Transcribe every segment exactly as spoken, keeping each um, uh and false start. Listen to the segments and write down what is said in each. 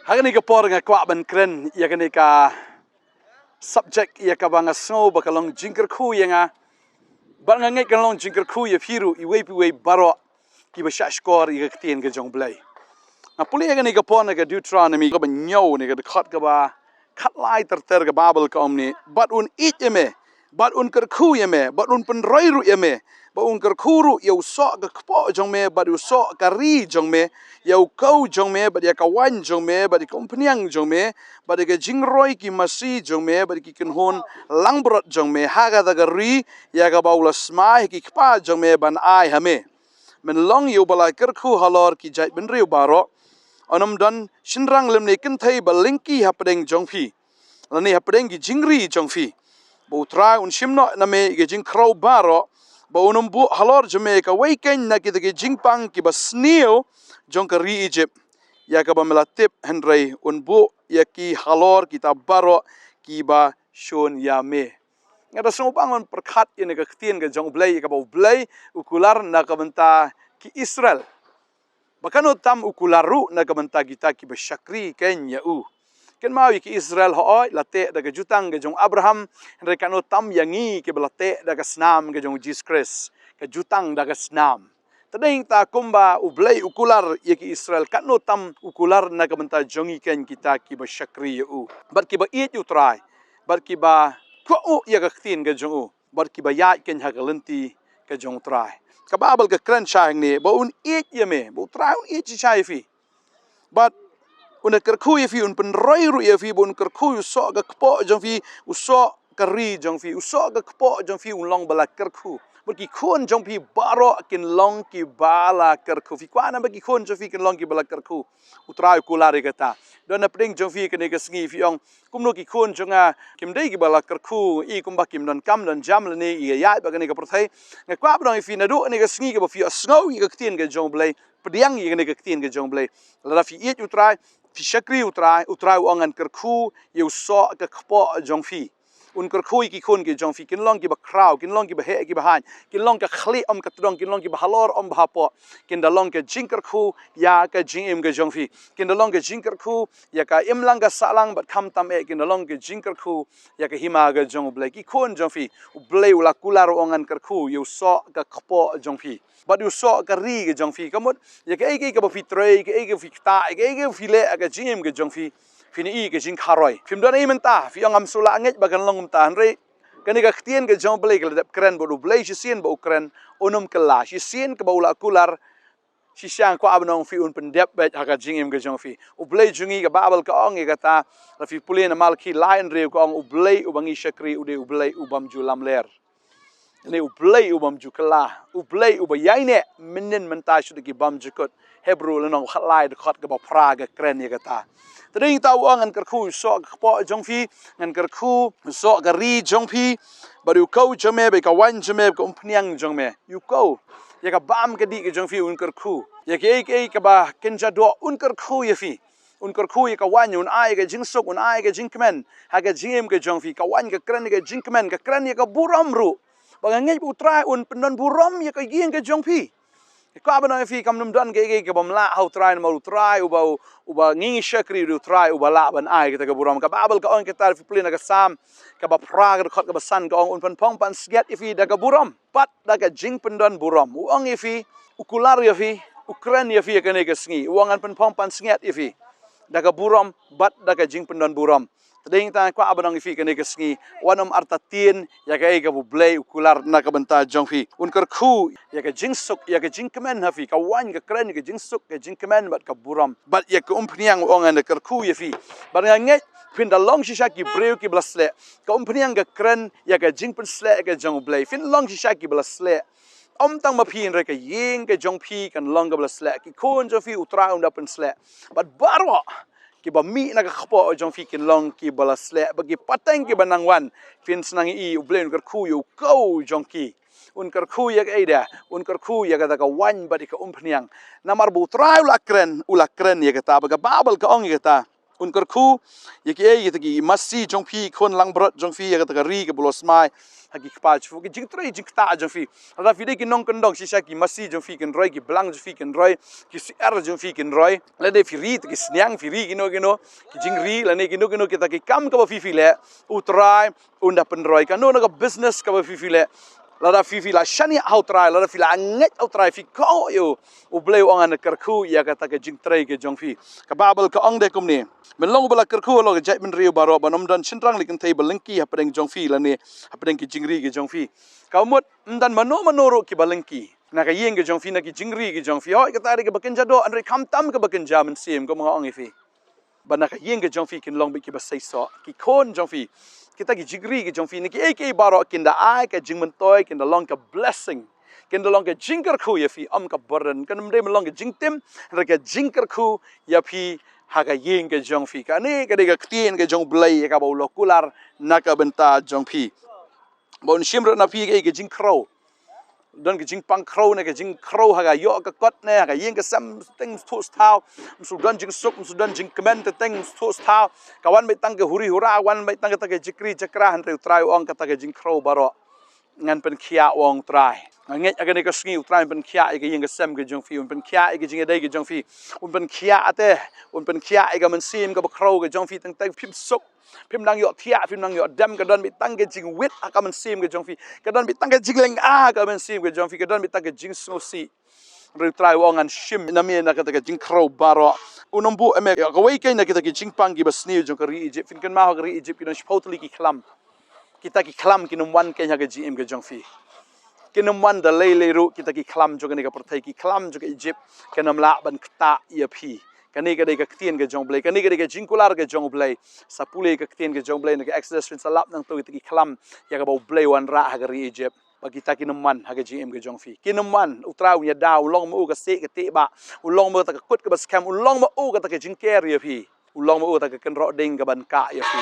Ha kane ka por nga kwah ban kren ïa kane ka subject ïa kaba nga sngew ba ka long jingkyrkhu ïa nga. Bad nga ngeit ka long jingkyrkhu ïa phi ruh, iwei pa iwei baroh kiba shahshkor ïa ka ktien ka jong U Blei. Nga pule ïa kane ka por na ka Deuteronomy kaba hynñiew, na ka dkhot kaba khatlai ter ter, ka Baibl ka ong kumne: Bad un ïeit ïa me, bad un kyrkhu ïa me, bad un pynroi ruh ïa me, bad un kyrkhu ruh ïa u soh ka kpoh jong me, bad u soh ka ri jong me, ïa u kaw jong me, bad ïa ka waiñ jong me, bad ïa ka umphniang jong me, bad ïa ka jingroi ki masi jong me, bad ïa ki kynhun langbrot jong me, ha kata ka ri ïa kaba u la smai ha ki kpa jong me ban ai ha me. Men long ïa uba la kyrkhu halor ki jaitbynriew baroh. Un ym don shynrang lymne kynthei ba lyngkhi hapdeng jong phi, lane hapdeng ki jingri jong phi. Ba U Trai un shim noh na me ïa ki jingkhrew baroh, ba un ym buh halor jong me kawei keiñ na kita ki jingpang kiba sniew jong ka ri Ijipt, ïa kaba me la tip, hynrei un buh ïa ki halor kita baroh kiba shun ïa me. Nga da sngew ba ngan pyrkhat ïa kane ka ktien ka jong U Blei, ïa kaba U Blei u kular na ka bynta ki Israel. Ba katno tam u kular ruh na ka bynta kita kiba shakri keiñ ïa u. Kynmaw, ïa ki Israel hooid la teh da ka jutang ka jong Abraham, hynrei katno tam ïa ngi kiba la teh da ka snam ka jong Jisu Khrist, ka jutang da ka snam. Te dei ta kumba U Blei u kular ïa ki Israel, katno tam u kular na ka bynta jong ngi keiñ kita kiba shakri ïa u, bad kiba ïeit U Trai, bad kiba kohnguh ïa ka ktien ka jong u, bad kiba ïaid keiñ ha ka lynti ka jong U Trai. Ka Baibl ka kren sha hangne ba un ïeit ïa me, ba U Trai un ïeit shisha ïa phi. Bad un da kyrkhu ïa phi, un pynroi ruh ïa phi, ba un kyrkhu ïa u soh ka kpoh jong phi, u soh ka ri jong phi, u soh ka kpoh jong phi un long ba la kyrkhu. Bad ki khun jong phi baroh kin long kiba la kyrkhu. Phi kwah ne em ba ki khun jong phi kin long kiba la kyrkhu? U Trai u kular ïa kata. Don na pdeng jong phi kane ka sngi phi ong, kumno ki khun jong nga kim dei kiba la kyrkhu, i kumba kim don kam don jam lane i ïaid bad kane ka pyrthei. Nga kwah ban ong ïa phi, naduh kane ka sngi kaba phi ïohsngew ïa ka ktien ka jong U Blei, pdiang ïa kane ka ktien ka jong U Blei. Lada phi ïeit U Trai, phi shakri U Trai, U Trai u ong, ngan kyrkhu ïa u soh ka kpoh jong phi. Un kyrkhu ïa ki khun ki jong phi, kin long kiba khraw, kin long kiba heh kiba haiñ, kin long ka khlieh ym ka tdong, kin long kiba halor ym ba hapoh. Kin da long ka jingkyrkhu ïa ka jingim ka jong phi. Kin da long ka jingkyrkhu ïa ka imlang ka sahlang, bad khamtam eh kin da long ka jingkyrkhu ïa ka hima ka jong U Blei. Ki khun jong phi, U Blei u la kular, u ong, ngan kyrkhu ïa u soh ka kpoh jong phi, bad ïa u soh ka ri ka jong phi. Ka mut ïa kaei kaei kaba phi trei, kaei kaei kaba phi ktah, kaei kaei kaba phi leh ha ka jingim ka jong phi, phin ïohi ka jingkharoi. Phim don ei mynta, phi ong, ngam shu lah ngeit ba kan long kumta, hynrei kane ka ktien ka jong U Blei ka la dep kren bad U Blei, shisien ba u kren un ym kylla. Shisien kaba u la kular, shisha nga kwah ban ong ïa phi, un pyndep beit ha ka jingim ka jong phi. U Blei jong ngi, ka Baibl ka ong ïa kata, lada phi pule na Malaki lai hynriew, ka ong, U Blei uba ngi shakri u dei U Blei u bym ju lamler. Une U Blei u bym ju kylla, U Blei uba ïaineh mynhynnin mynta shuh da ki bymjukut. Hebru lynnong khatlai dkhot kaba phra ka kren ïa kata. Te dei ta u ong, ngan kyrkhu ïa u soh ka kpoh jong phi, ngan kyrkhu ïa u soh ka ri jong phi, bad ïa u kaw jong me, bad ïa ka waiñ jong me, bad ka umphniang jong me. Ïa u kaw, ïa ka bam ka dih ka jong phi un kyrkhu. Ïa kaei kaei kaba kynja doh un kyrkhu ïa phi. Un kyrkhu ïa ka waiñ, un ai ïa ka jingsuk, un ai ïa ka jingkmen ha ka jingim ka jong phi. Ka waiñ ka kren ïa ka jingkmen, ka kren ïa ka burom ruh. Ba nga ngeit ba U Trai un pyndon burom ïa ka ïing ka jong phi. Nga kwah ban ong ïa phi, kam nym don kaei kaei ka bym lah ha U Trai, namar U Trai uba, uba ngi ngi shakri u dei U Trai uba lah ban ai kata ka burom. Ka Baibl ka ong kata, phi pule na ka Salm kaba phra ka dkhot kaba san, ka ong, un pynphong pansngiat ïa phi da ka burom bad da ka jingpyndon burom. U ong ïa phi, u kular ïa phi, u kren ïa phi ha kane ka sngi. U ong, ngan pynphong pansngiat ïa phi da ka burom bad da ka jingpyndon burom. Te dei ta nga kwah ban ong ïa phi kane ka sngi, wat nym artatien ïa kaei kaba U Blei u kular na ka bynta jong phi. Un kyrkhu ïa ka jingsuk, ïa ka jingkmen ha phi. Ka waiñ ka kren ïa ka jingsuk, ka jingkmen bad ka burom. Bad ïa ka umphniang, u ong, ngan da kyrkhu ïa phi. Bad nga ngeit phin da long shisha ki briew kiba la sleh. Ka umphniang ka kren ïa ka jingpynsleh ka jong U Blei. Phin long shisha kiba la sleh. Ym tang ma phi, hynrei ka ïing ka jong phi kan long kaba la sleh. Ki khun jong phi U Trai un da pynsleh. Bad baroh kiba mih na ka kpoh jong phi kin long kiba la sleh. Bad ki pateng kiba nang wan, phin sa nang ïohi U Blei un kyrkhu ïa u kaw jong ki. Un kyrkhu ïa kaei de? Un kyrkhu ïa kata ka waiñ bad ïa ka umphniang. Namar ba U Trai u la kren, u la kren ïa kata. Bad ka Baibl ka ong ïa kata. Un kyrkhu ïa kiei, ïa kita ki masi jong phi, khun langbrot jong phi, ïa kata ka ri kaba u la smai ha ki kpa jong phi, ki jingtrei jingktah jong phi. Lada phi dei ki nongkyndong, shisha ki masi jong phi kin roi, ki blang jong phi kin roi, ki syiar jong phi kin roi. Lada phi ri, kita ki sniang phi ri, kino kino ki jingri, lane kino kino kita ki kam kaba phi phi leh, U Trai un da pynroi. Kano kano ka business kaba phi phi leh, lada phi phi la shaniah ha U Trai, lada phi la ngeit ha U Trai, phi kohnguh ïa U, U Blei u ong, ngan kyrkhu ïa kata ka jingtrei ka jong phi. Ka Baibl ka ong de kumne: Men long uba la kyrkhu halor ka jaitbynriew baroh, ban ym don shynrang lane kynthei ba lyngkhi hapdeng jong phi lane hapdeng ki jingri ki jong phi. Ka mut ym don mano mano ruh kiba lyngkhi na ka ïing ka jong phi, na ki jingri ki jong phi. Hooid, kata dei kaba kynja doh, hynrei khamtam kaba kynja mynsiem, kumba nga ong ïa phi. Ba na ka ïing ka jong phi kin long beit kiba seisoh. Ki khun jong phi, kita ki jingri ki jong phi, na kiei kiei baroh kin da ai ka jingmyntoi, kin da long ka blessing, kin da long ka jingkyrkhu ïa phi, ym ka burden. Kan ym dei ban long ka jingtim, hynrei ka jingkyrkhu ïa phi ha ka ïing ka jong phi. Kane ka dei ka ktien ka jong U Blei ïa kaba u la kular na ka bynta jong phi. Ba un shim ruh na phi kaei, ka jingkhrew. Don ka jingpang khrew ne ka jingkhrew ha ka ïoh ka kot ne ha ka ïing ka sem, teng sngewthuh sngewthaw. Ym shu don jingsuk, ym shu don jingkmen, teng sngewthuh sngewthaw. Ka wan beit tang ka huri hura, wan beit tang kata ka jingkri jingkra, hynrei U Trai u ong kata ka jingkhrew baroh ngan pynkhiah, u ong U Trai. Nga ngeit ha kane ka sngi U Trai un pynkhiah ïa ka ïing ka sem ka jong phi, un pynkhiah ïa ka jingïadei ka jong phi, un pynkhiah te, un pynkhiah ïa ka mynsiem kaba khrew ka jong phi, teng teng phim suk, phim nang ïoh thiah, phim nang ïoh dem, ka don beit tang ka jingwit ha ka mynsiem ka jong phi, ka don beit tang ka jinglynga ha ka mynsiem ka jong phi, ka don beit tang ka jingsngewsih. Hynrei U Trai u ong ngan shim na me na kata ka jingkhrew baroh. Un ym buh ïa me ïa kawei kawei na kita ki jingpang kiba sniew jong ka ri Egypt. Phin kynmaw ha ka ri Egypt ki don shiphew tylli ki khlam. Kita ki khlam kin ym wan keiñ ha ka jingim ka jong phi. Kin ym wan da lei lei ruh kita ki khlam jong kane ka pyrthei, ki khlam jong ka Egypt kin ym lah ban ktah ïa phi. Kane ka dei ka ktien ka jong U Blei, kane ka dei ka jingkular ka jong U Blei. Sa pule ka ktien ka jong U Blei na ka Exodus, phin sa lap nangta kita ki khlam ïa kaba U Blei u wanrah ha ka ri Egypt. Ba kita kin ym wan ha ka jingim ka jong phi. Kin ym wan, U Trai un ïada, un long ma u ka siej ka tieh bah, un long ma u kata ka kut kaba skhem, un long ma u kata ka jingker ïa phi. Un long ma u kata ka kynroh ding kaban kah ïa phi.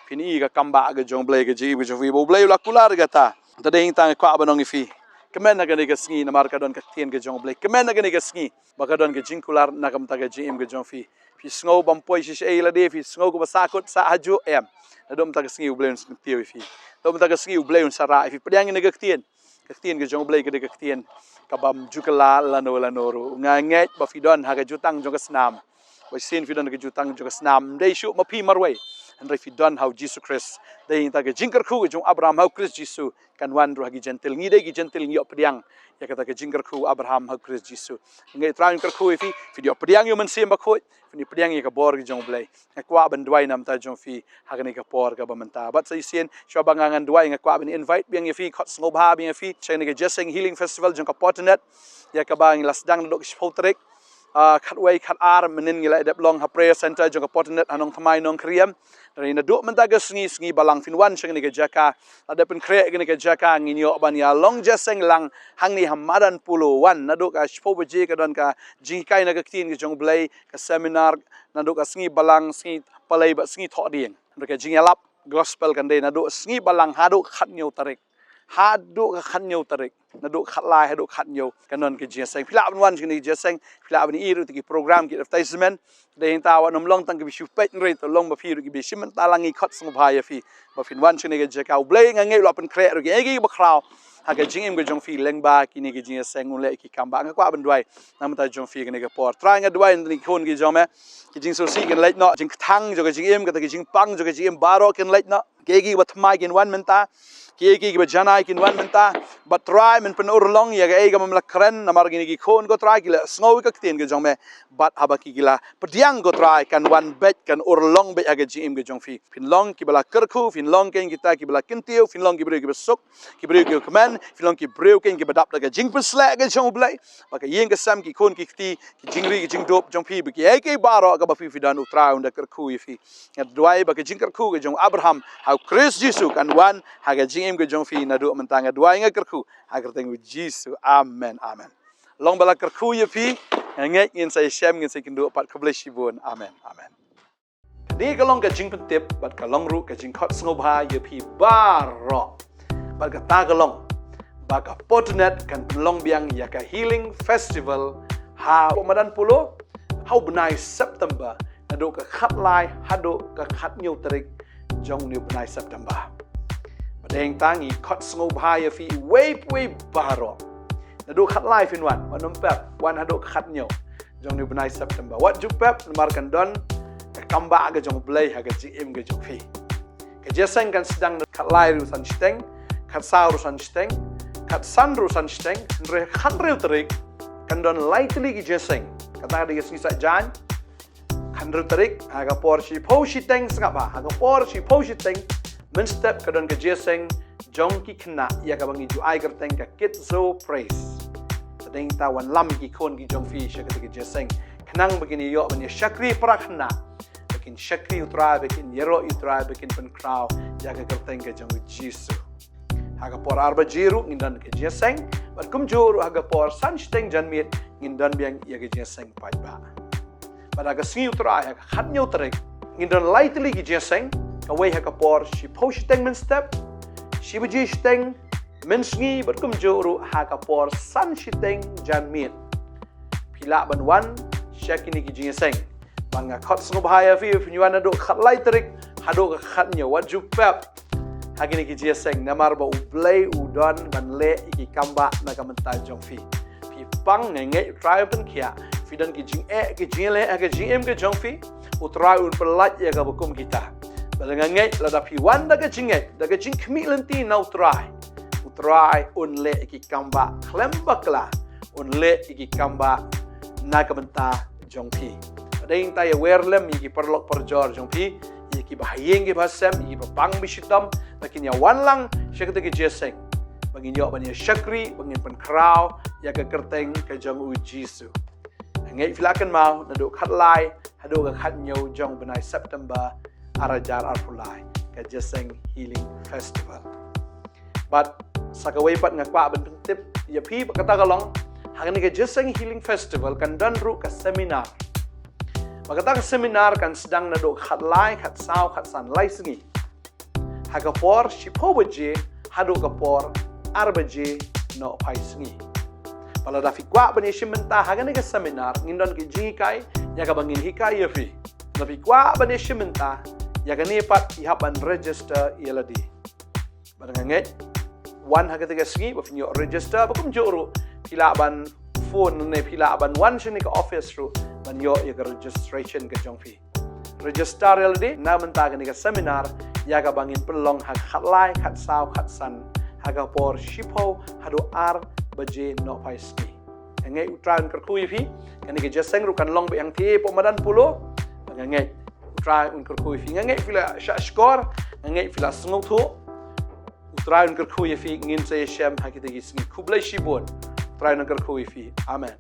Phin i ka kam bah ka jong U Blei ha ka jingim ka jong phi, ba U Blei u la kular ïa kata. Te dei hangta nga kwah ban ong ïa phi, kmen ha kane ka sngi, namar ka don ka ktien ka jong U Blei. Kmen ha kane ka sngi ba ka don ka jingkular na ka bynta ka jingim ka jong phi. Phi sngew bym poi shisha ei lade, phi sngew kaba sahkut sah hajuh, em. Naduh mynta ka sngi U Blei un kyntiew ïa phi. Naduh mynta ka sngi U Blei un sa rah ïa phi. Pdiang ïa kane ka ktien. Ka ktien ka jong U Blei ka dei ka ktien ka bym ju kylla lano lano ruh. Nga ngeit ba phi don ha ka jutang jong ka snam. Ba shisien phi don ha ka jutang jong ka snam, ym dei shuh ma phi marwei, hynrei phi don ha U Jisu Khrist. Dei hangta ka jingkyrkhu ka jong u Abraham ha U Khrist Jisu kan wan ruh ha ki Jentil. Ngi dei ki Jentil, ngi ïoh pdiang ïa kata ka jingkyrkhu u Abraham ha U Khrist Jisu. Nga ngeit U Trai un kyrkhu ïa phi, phin ïoh pdiang ïa U Mynsiem Bakhuid, phin ïoh pdiang ïa ka bor ka jong U Blei. Nga kwah ban duwai na ka bynta jong phi ha kane ka por kaba mynta. Bad sa shisien, shuwa ba nga ngan duwai, nga kwah ban invite biang ïa phi, khot sngewbha biang ïa phi sha kane ka Jingïaseng Healing Festival jong ka Portinet, ïa kaba ngi la sdang naduh ka shiphew tarik, ah, khatwei khatar, mynnin ngi la dep long ha Prayer Center jong ka Portinet ha Nongthymmai Nongkhriem. Hynrei naduh mynta ka sngi, sngi Balang, phin wan sha kane ka jaka. La dep pynkhreh kane ka jaka, ngin ïoh ban ïa long jingïaseng lang hangne ha Madan Polo. Wan naduh ka shiphew baje, ka don ka jinghikai na ka ktien ka jong U Blei, ka seminar, naduh ka sngi Balang, sngi Palei bad sngi Thohdieng. Hynrei ka jingïalap gospel kan dei naduh sngi Balang haduh khathynñiew tarik. Haduh ka khathynñiew tarik. Naduh khatlai haduh khathynñiew kan don ka jingïaseng. Phi lah ban wan sha kane ka jingïaseng, phi lah ban ïohi ruh ïa ki program, ki advertisement. Dei hangta, wat nym long tang kiba shu peit, hynrei to long ba phi ruh kiba shim bynta lang. Ngi khot sngewbha ïa phi ba phin wan sha kane ka jaka. U Blei nga ngeit u la pynkhreh ruh ïa kiei kiei kiba khraw ha ka jingim ka jong phi lyngba kine ki jingïaseng, un leh ki kam bah. Nga kwah ban duwai na ka bynta jong phi kane ka por. Trai, nga duwai na ki khun ki jong me, ki jingsngewsih kin leit noh, jingkthang jong ka jingim, kata ka jingpang jong ka jingim baroh kin leit noh. Kiei kiei kiba thymmai kin wan mynta, kiei kiei kiba janai kin wan mynta. Bad Trai, men pynurlong ïa kaei kaba men la kren namar kine ki khun, ko Trai, ki la sngew ïa ka ktien ka jong me. Bad haba ki, ki la pdiang, ko Trai, kan wan beit, kan urlong beit ha ka jingim ka jong phi. Phin long kiba la kyrkhu, phin long keiñ kita kiba la kyntiew, phin long ki briew kiba suk, ki briew kiba kmen, phin long ki briew keiñ kiba dap da ka jingpynshlur ka jong U Blei. Ba ka ïing ka sem, ki khun ki kti, ki jingri ki jingdup jong phi, ba kiei kiei baroh kaba phi, phi don, U Trai un da kyrkhu ïa phi. Nga duwai ba ka jingkyrkhu ka jong u Abraham ha U Khrist Jisu kan wan ha ka jingim ka jong phi naduh mynta. Nga duwai, nga kyrkhu ha ka kyrteng U Jisu. Amen, amen. Long ba la kyrkhu ïa phi. Nga ngeit ngin sa ïashem, ngin sa ïakynduh pat. Khublei shibun. Amen, amen. Kane ka long ka jingpyntip bad ka long ruh ka jingkhot sngewbha ïa phi baroh. Bad kata ka long ba ka Portinet kan pynlong biang ïa ka Healing Festival ha Madan Polo ha u bnai September. naduh ka khatlai haduh ka khathynñiew tarik jong une u bnai September. Bad hangta ngi khot sngewbha ïa phi uwei pa uwei baroh. Naduh khatlai phin wan, wat nym pep, wan haduh ka khathynñiew jong une u bnai September. Wat ju pep namar kan don ka kam bah ka jong U Blei ha ka jingim ka jong phi. Ka jingïaseng kan sdang naduh khatlai ruh san shiteng, khatsaw ruh san shiteng, khatsan ruh san shiteng, hynrei khathynriew tarik kan don lai tylli ki jingïaseng. Kata ka dei ka sngi Saitjaiñ, khathynriew tarik, ha ka por shiphew shiteng sngap bha, ha ka por shiphew shiteng mynstep ka don ka jingïaseng jong ki khynnah ïa kaba ngi ju ai kyrteng ka Kids Praise. Bad hangta wanlam ïa ki khun ki jong phi sha kata ka jingïaseng khnang ba kin ïoh ban ïa shakri para khynnah, ba kin shakri U Trai, ba kin ïaroh ïa U Trai, ba kin pynkhraw ïa ka kyrteng ka jong U Jisu. Ha ka por ar baje ruh ngin don ka jingïaseng, bad kumjuh ruh ha ka por san shiteng janmiet ngin don biang ïa ka jingïaseng paidbah. Bad ha ka sngi U Trai ha ka khathynñiew tarik ngin don lai tylli ki jingïaseng, kawei ha ka por shiphew shiteng mynstep, shi baje shiteng mynsngi, bad kumjuh ruh ha ka por san shiteng janmiet. Phi lah ban wan sha kine ki jingïaseng. Bad nga khot sngewbha ïa phi, phin wan naduh khatlai tarik haduh ka khathynñiew, wat ju pep. Ha kine ki jingïaseng namar ba U Blei u don ban leh ïa ki kam bah na ka bynta jong phi. Phi pang, nga ngeit U Trai un pynkhiah. Phi don ki jingeh ki jingïaleh ha ka jingim ka jong phi, U Trai un pyllait ïa kaba kum kita. Bad nga ngeit lada phi wan da ka jingngeit, da ka jingkhmih lynti na U Trai, U Trai un leh ïa ki kam bah khlem bakla, un leh ïa ki kam bah na ka bynta jong phi. Bad hangta ïawer lem ïa ki paralok parajor jong phi, ïa kiba ha ïing kiba ha sem, ïa kiba pang ba shitom, ba kin ïa wan lang sha kata ka jingïaseng, ba ngin ïoh ban ïa shakri, ba ngin pynkhraw ïa ka kyrteng ka jong U Jisu. Nga ngeit phi la kynmaw, naduh khatlai haduh ka khathynñiew jong u bnai September ar hajar arphew lai, ka Jingïaseng Healing Festival. Bad sa kawei pat nga kwah ban pyntip ïa phi ba kata ka long, ha kane ka Jingïaseng Healing Festival kan don ruh ka seminar. Ba kata ka seminar kan sdang naduh khatlai, khatsaw, khatsan, lai sngi. Ha ka por shiphew baje haduh ka por ar baje nohphai sngi. Bad lada phi kwah ban ïashim bynta ha kane ka seminar, ngin don ka jinghikai ïa kaba ngin hikai ïa phi. Lada phi kwah ban ïashim bynta ïa kane pat, phi hap ban register ïa lade. Bad nga ngeit, wan ha kata ka sngi ba phin ïoh register, ba kumjuh ruh phi lah ban phone ne phi lah ban wan shane ka office ruh ban ïoh ïa ka registration ka jong phi. Register ïa lade na bynta kane ka seminar ïa kaba ngin pynlong ha ka khatlai, khatsaw, khatsan, ha ka por shiphew haduh ar baje nohphai sngi. Nga ngeit U Trai un kyrkhu ïa phi. Kane ka jingïaseng ruh kan long beit hangtei hapoh madan Polo. Nga ngeit U Trai un kyrkhu ïa phi. Nga ngeit phi la shah shkor, nga ngeit phi la sngewthuh. U Trai un kyrkhu ïa phi, ngin sa ïashem ha kita ki sngi. Khublei shibun. U Trai un kyrkhu ïa phi. Amen.